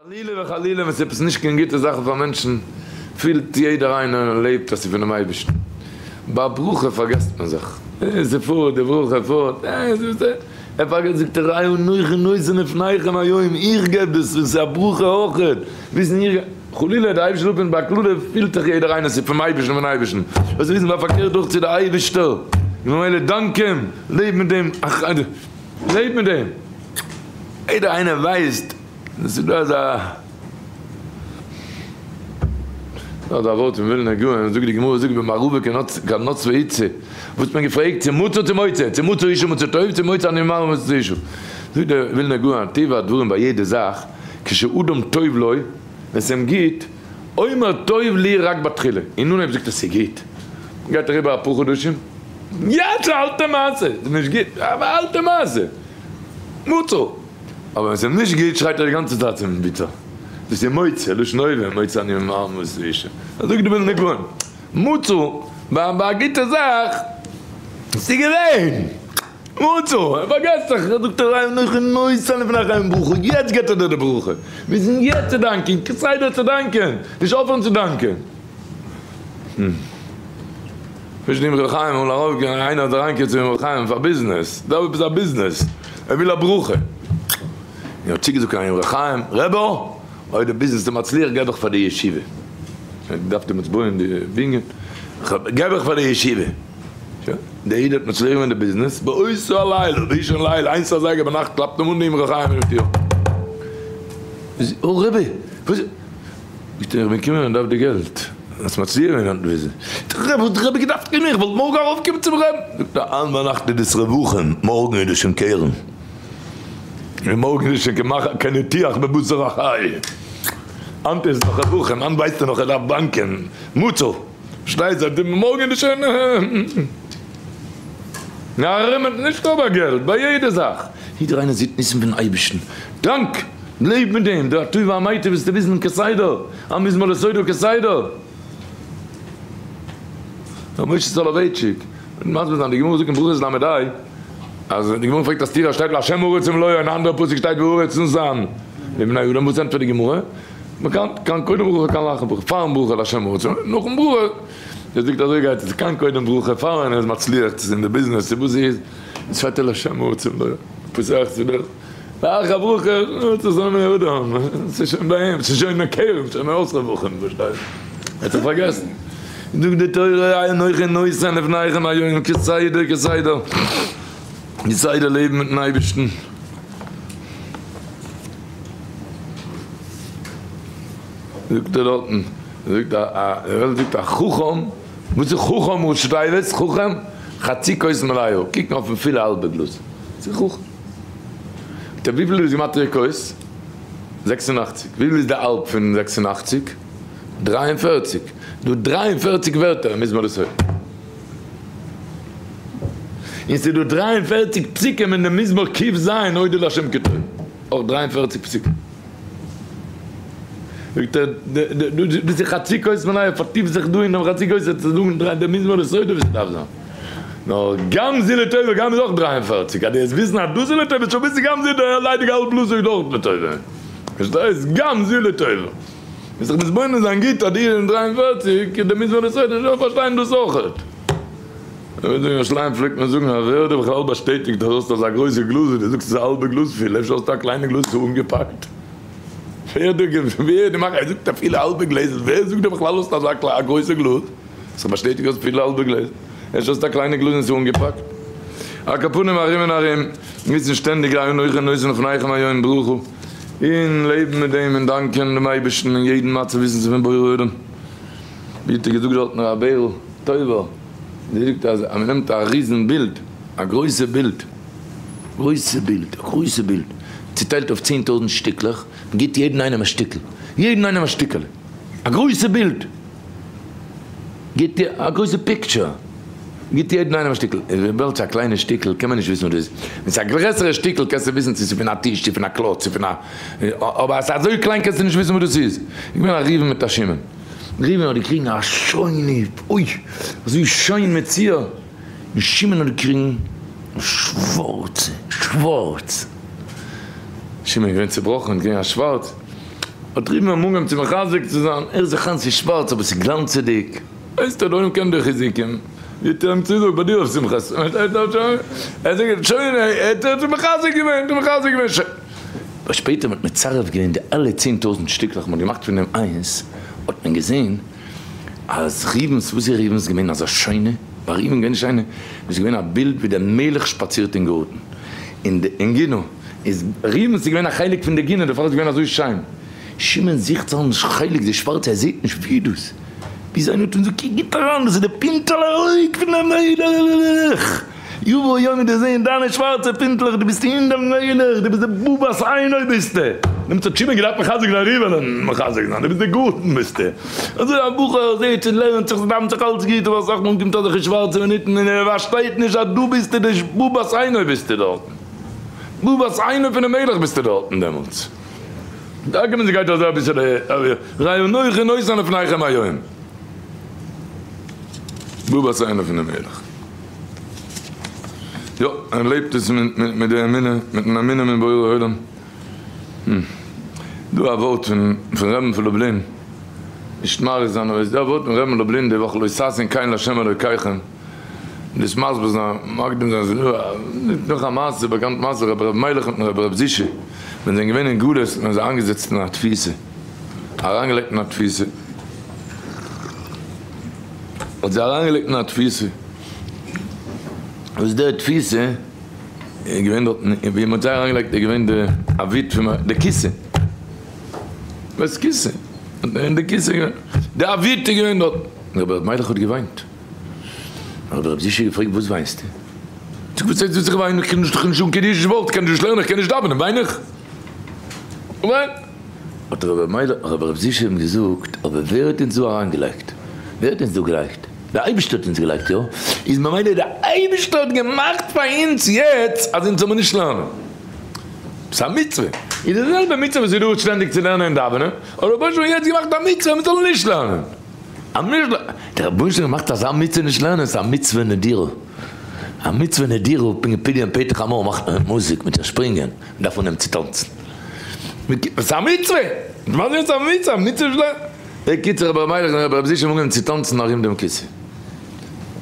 חלילה וחלילה ווען ס'איז עפעס נישט קיין גוטע זאכן פאר מענטשן, פילט יעדער איינער און לעבט אז ס'איז פונעם אייבערשטן. ביי א ברכה פארגעסט מען זיך, אה, ס'פארט, די ברכה פארט, אה, ער פארגעסט, זאגט ער, ראה אנכי נותן לפניכם היום, איך געב דאס, און ס'איז א ברכה אויכעט, וויסן איך, חלילה די אייבערשטער זאל אפהיטן ביי א קללה פילט זיך יעדער איינער ס'איז פונעם אייבערשטן פון אייבערשטן, זאלסט וויסן ביי פארקערט אויך צו די אייבערשטער, און ממילא דאנק אים, לעב מיט דעם, לעב מיט דעם, יעדער איינער ווייסט. עס איז דא אזא דא אזא ווארט פון ווילנער גאון, זאגט די גמרא זאגט במערבא כנץ ואיצה, וואס האט מען געפרעגט צו מצא צו מוצא, צו מצא אישה מצא טוב, צו מוצא אני ממהר מצא אישה, זאגט דער ווילנער גאון טבע הדברים ביי יעדע זאך, כשאדם טוב לו, ווען ס'איז אים גוט, אומר טוב לי רק בתחילה, אין אנהויב זאגט ער ס'איז גוט, גייט אריבער אפאר חדשים, יא ס'איז א אלטע מעשה, ס'איז נישט גוט, אבער אלטע מעשה, מצא. אבער ווען ס'איז נישט גוט שרייט ער די גאנצע צייט צום ביטער, דאס איז מוצא, לשון הווה, מוצא אני ממרמרת אישה. אזוי זאגט די ווילנא גאון, מצא, ביי א גוטע זאך, ס'איז געווען, מצא, ער פארגעסט זיך, ער זאגט אריין אנכי נותן לפניכם ברכה, יעצט געבט ער דיר די ברכה, מיר זענען יעצט צו דאנקען, כסדר צו דאנקען, נישט אויפהערן צו דאנקען. נישט די אמרי חיים אמאל ארויף געגאנגען איינער האט אריינגעקומען צום אמרי חיים פאר ביזנעס דארף עפעס א ביזנעס ער וויל א ברכה און ער האט צוגעזאגט קיין אמרי חיים רבי אויב די ביזנעס איז מצליח געב איך פאר די ישיבה ער האט געדארפט דעמאלטס בויען די בנין געב איך פאר די ישיבה שוין דער איד האט מצליח געווען די ביזנעס באותו הלילה באישון לילה איינס אזייגער ביינאכט קלאפט אים אן די אמרי חיים אין די טיר אוי רבי וואס זאגט ער איך בין געקומען איך דארף די געלט, האסט מצליח געווען היינט וויאזוי? זאגט ער רבי וואלט די רבי געדארפט קומען איך וואלט מארגן ארויף קומען צום רבין, זאגט ער היינט ביינאכט איז דאס רווחים מארגן איז דאס שוין קרן, און מארגן איז שוין קיין ניתוח בבשר החי, היינט איז נאך רווחים היינט ווייסט ער נאך ער דארף באנקען מצה, פארשטייט זיך מארגן איז שוין ארום נישט נאר ביי געלט ביי יעדע זאך, יעדער איינער זעט ניסים פון אייבערשטן, דאנק! לעב מיט דעם, דער הטוב והמיטיב וועסטו וויסן כסדר, המזמור לתודה כסדר. ר' משה סאלאווייטשיק וועט מסביר זיין, די גמרא זאגט אין ברכות ל ה, אז די גמרא פרעגט א סתירה, שטייט לה' הארץ ומלואה, אין א אנדערע פסוק שטייט והארץ נתן לבני אדם, וואס ענטפערט די גמרא? באקאנט, כאן קודם ברכה כאן לאחר ברכה, פארן ברכה לה' הארץ ומלואה, נאכן ברכה, ער זאגט אזוי גייט עס, כאן קודם ברכה, פאר איינער איז מצליח, צו ס'איז אין די ביזנעס, צו וואס ס'איז, שטייט לה' הארץ ומלואה, פותח צו דער. לאחר ברכה, האט עס זיין אדם, ס'איז שוין ביי אים, ס'איז שוין מקרב, שוין אויס רווחים, פארשטייסט? ער האט זיך פארגעסן. זאגט די תורה, אנכי נותן לפניכם היום כסדר כסדר, כסדר לעבן מיטן אייבערשטן. זאגט ער דארטן, זאגט א, די וועלט זאגט א חכם, וואס איז חכם ראשי תיבות, חכם, חצי כוס מלאה, קוקן אויפן פילע האלבע גלאז, ס'איז חכם. טא וויפיל איז גימטריא כוס? 86. וויפיל איז די האלב פון 86? 43. דא 43 ווערטער אין מזמור לתודה. און ס'איז דא 43 פסוקים אין די מזמור ק ז הודו לה' כי טוב. אויך 43 פסוקים. זאגט ער, דאס איז חצי כוס מלאה, פארטיף זיך דא אין דעם חצי כוס, וועסטו זאגן די מזמור לתודה ווי ס'דארף זיין. נאר גם זו לטובה גם איז אויך 43, אז דו וועסט וויסן אז דאס איז לטובה, שוין וויסן גם זו די ליידיגע האלב גלאז איז אויך לטובה. פארשטייסט? גם זו לטובה. וועסט זיך מתבונן זיין גוט אז די אין 43 איז די מזמור לתודה, שוין פארשטיין דאס אויכעט. אין ירושלים פלעגט מען זאגן אז ווער האט דיר בכלל באשטעטיגט אז האסט אזא גרויסע גלאז ווי דו זאגסט איז א האלבע גלאז פיל, אפשר האסטו א קליינע גלאז צו אנגעפאקט? ווער האט דיר ווער די מאכער זאגט א פילע האלבע גלעזל, ווער זאגט דיר בכלל האסט אזא גרויסע גלאז? האסט באשטעטיגט האסט פילע האלבע גלעזל, אפשר האסטו א קליינע גלאז און ס'איז אנגעפאקט? על כל פנים ארום און ארום, וויסן שטענדיג אנכי נותן לפניכם היום ברכה, און לעבן מיט דעם און דאנקען דעם אייבערשטן אין יעדן מצב וויסן ס'איז פון בורא עולם. ווי האט ער געזאגט דארטן ר' בערל טויבער, זי זאגט אז אז מ'נעמט א ריזן בילד, א גרויסע בילד, גרויסע בילד, א גרויסע בילד, צוטיילט אויף 10,000 שטיקלעך, מ'גיבט יעדן איינעם א שטיקל, יעדן איינעם א שטיקעלע, א גרויסע בילד, גיבט א גרויסע picture, גיבט יעדן איינעם א שטיקל, און וויבאלד ס'איז א קליינע שטיקל קען מען נישט וויסן וואס דאס איז, ווען ס'איז א גרעסערע שטיקל קענסטו וויסן צו ס'איז פון א טיש, צו פון א קלאץ, צו פון א, אבער אז ס'איז אזוי קליין קענסטו נישט וויסן וואס דאס איז. איז געווען א ראובן מיט א שמעון. ראובן האט געקריגן א שיינע, אוי, אזוי שיין מציאה, און שמעון האט געקריגן א שווארצע, שווארץ. שמעון איז געווען צעבראכן, האט געקריגן א שווארץ. האט ראובן אים אנגעהויבן צו מחזק צו זיין, ער זיך אן ס'איז שווארץ אבער ס'איז גלאנצעדיג, ווייסטו דער עולם קען די חיזוקים, ווי האט ער אים צוזאגט ביי דיר אויף שמחת, ער זאגט שוין ער האט אים מחזק געווען, מחזק געווען, שוין. אבער שפעטער מ'האט מצרף געווען די אלע 10,000 שטיקלעך, מ'האט געמאכט פון דעם איינס, האט מען געזען אז ראובן'ס, וואס איז ראובן'ס געווען אזא שיינע, ביי ראובן געווען שיינע, איז געווען א בילד ווי דער מלך שפאצירט אין גארטן, אין די אין גינה, איז ראובן'ס איז געווען א חלק פון די גינה, דערפאר איז געווען אזוי שיין. שמעון זוכט זיין חלק, די שווארצע, ער זעט נישט ווי איז דאס, ביז איינער האט אים געזאגט, קוק גוט אריין, דאס איז די פינטעלע אויג פונעם מלך! יבוא יום און דו זען דיינע שווארצע פינטלעך, דו ביסט אין דעם מלך, דו ביסט די בבת עינו ביסטו. דעמאלטס האט שמעון געדארפט מחזק זיין ראובן'ען, מחזק זיין, דו ביסט די גארטן ביסטו. אזוי א בחור זעט און לערנט זיך, ס'דאווענט זיך אלץ גוט, אבער אסאך מאל קומט אזעלכע שווארצע מינוטן און ער פארשטייט נישט אז דו ביסטו די בבת עינו ביסטו דארטן. בבת עינו פונעם מלך ביסטו דארטן דעמאלטס. דא קומען זיי גייט אזוי אביסעלע רעיונות אויס לפניכם היום. בבת עינו פונעם מלך. יא, ער לעבט עס מיט די אמונה, מיטן אמונה אין בורא עולם. דא א ווארט פון רבי'ן פון לובלין, נישט מאריך זיין אבער איז דא א ווארט פון רבי'ן לובלין די וואך לא תעשון כן לה' אלוקיכם, דאס מסביר זיין, מקדים זיין, ס'איז דא נאך א מעשה, באקאנט מעשה, רבי ר' מיילעך מיטן רבי ר' זישע, ווען זיי זענען געווען אין גלות האט מען זיי איינגעזעצט אין א תפיסה, אריינגעלייגט אין א תפיסה, האט זיי אריינגעלייגט אין א תפיסה, וואס דער תפיסה איז געווען דארטן, ווי מען האט זיי אריינגעלייגט איז געווען די אביד פון די כיסא, וואס כיסא? אין די כיסא געווען, די אביד איז געווען דארטן, רבי ר' מיילעך האט געוויינט, האט רבי זישע געפרעגט וואס וויינסטו? זאגט וואס הייסט וואס איך וויין, איך קען נישט זאגן קיין אידיש ווארט, איך קען נישט לערנען, איך קען נישט דאווענען, וויין איך? וויין. האט רבי מיילעך, רבי ר' זישע אים געזאגט, אבער ווער האט אונז דא אריינגעלייגט? ווער האט אונז דא געלייגט? דער אייבערשטער האט אונז געלייגט, יא? איז ממילא דער אייבערשטער האט געמאכט פאר אונז יעצט אז אונז זאל מען נישט לערנען. ס'איז א מצוה. איז די זעלבע מצוה וואס איז דא שטענדיג צו לערנען און דאווענען, האט דער רבונו של עולם יעצט געמאכט א מצוה אז מען זאל נישט לערנען. א מצוה, דער רבונו של עולם מאכט אזא מצוה נישט לערנען, ס'איז א מצוה נדירה. א מצוה נדירה, פונקט פדיון פטר חמור מאכט מען מיט מוזיק, מיט שפרינגען, מען דארף אנהייבן צו טאנצן. ס'איז א מצוה! וואס איז א מצוה? א מצוה נישט לערנען? בקיצור רבי מיילעך און רבי ר' זישע האבן אנגעהויבן צו טאנצן ארום דעם כיסא.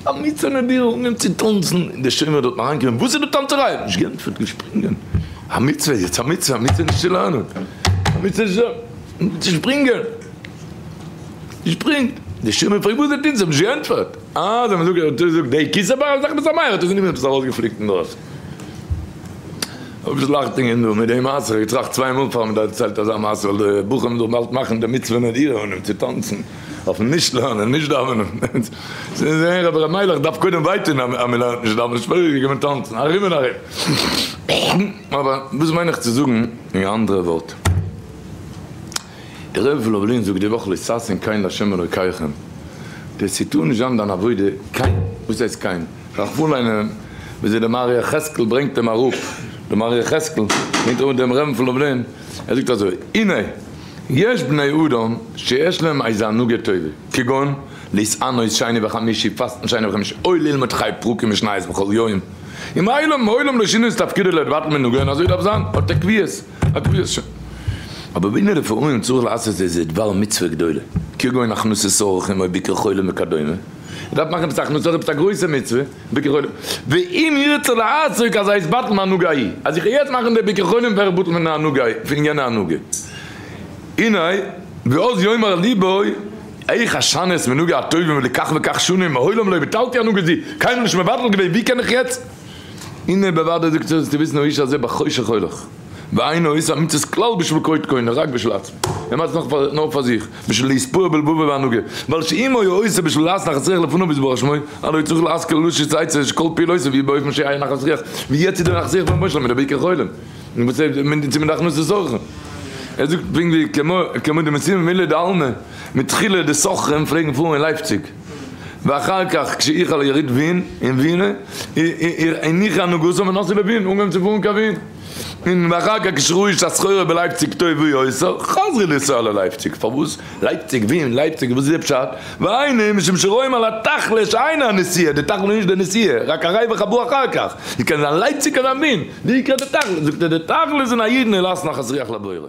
א מצוה נדירה, אנגעהויבן צו טאנצן, און דער שומר האט דארטן אריינגעקומען, וואס איז די טאנצעריי? נישט געענטפערט, געשפרינגען. א מצוה יעצט, א מצוה, א מצוה נישט צו לערנען. א מצוה נישט צו שפרינגען. געשפרינגט. די שומר פרעגט וואס זיי טוהן, זיי האבן נישט געענטפערט. אה, זיי האבן געזאגט, ער האט געזאגט די כיסא ביי זיך משמח, האט ער גענומען עפעס ארויסגעפליקט אינדרויסן. אביסל אכטונג אין דא מיט די מעשה, איך האב געטראכט צוויי מאל פאר מען דערציילט אזא מעשה, ווייל די בחורים זאלן באלד מאכן די מצוה נדירה און אים צו טאנצן אויפן נישט לערנען, נישט דאווענען. זיי זעהן רבי ר' מיילעך דארף קודם וויי טון אז מען לערנט נישט דאווענען, שפעטער קען מען טאנצן ארום און ארום. אבער וואס מיין איך צו זאגן אין אנדערע ווארט? דער רבי פון לובלין זאגט די וואך לא תעשון כן לה' אלוקיכם, די ס'טאר נישט זיין דיין עבודה קיין, וואס הייסט קיין? רחמנא ליינען וויאזוי דער מראה יחזקאל ברענגט אים אראפ, דער מראה יחזקאל ברענגט אראפ דעם רבי'ן פון לובלין, ער זאגט אזוי, הנה יש בני אדם שיש להם איזה הנהגה טובה, כגון להתענות שני וחמישי, פאסטן שני וחמישי, או ללמוד חי פרקים משניות בכל יום, ומעולם מעולם לא שינו את תפקידו להתבטל מנהגו, און אזוי דארף זיין, האט ער קביעות. א קביעות שוין. אבער והנה לפעמים צריך לעשות איזה דבר מצוה גדולה, כגון הכנסת אורחים או ביקור חולים וכדומה, ער דארף מאכן עפעס א הכנסת אורחים עפעס א גרויסע מצוה, ביקור חולים, ואם ירצה לעסוק אזי יתבטל מהנהגה ההיא, אז איך וועל יעצט מאכן די ביקור חולים ווער איך בטל פון די הנהגה פון יענע הנהגה. הנה, ואז יאמר ליבו, איך אשנה את מנהגי הטובים ולכך וכך שנים מעולם לא ביטלתי הנהגה זו, קיינמאל נישט מבטל געווען, ווי קען איך יעצט? הנה בוודאי זאגט זאלסטו וויסן האיש הזה בחושך הולך, ואינו עושה המצוות כלל בשביל כבוד קונו, רק בשביל עצמו, ער מאכט עס נאר פאר זיך, בשביל להתפאר בלבבו והנהגה, ווייל שאם היה עושה בשביל לעשות נחת רוח לפניו יתברך שמו, הלא צריך להשכיל לשית עצה שכל פעולותיו יהיו באופן שיהיה נחת רוח, ווי יעצט איז דער נחת רוח פון רבונו של עולם מיט די ביקור חולים, און וואס איז מיט די הכנסת אורחים? ער זאגט פונקט ווי כמו די מסיבה מילי דעלמא, מתחילה די סוחרים פלעגן פארן אין לייפציג, ואחר כך כשאיחל יריד ווין אין ווינע הניחו הנהגתם ונסעו לווין אנגעהויבן צו פארן קיין ווין און ואחר כך כשראו שהסחורה בלייפציג טובה יותר חזרו לנסוע ללייפציג פארוואס לייפציג ווין לייפציג וואס איז די פשט והיינו משום שרואים על התכלית שאינה הנסיעה די תכלית איז נישט די נסיעה רק הרווח הבא אחר כך איז קען זיין לייפציג קען זיין ווין די עיקר די תכלית זאגט ער די תכלית איז אין א אידן איז לעשות נחת רוח לבורא.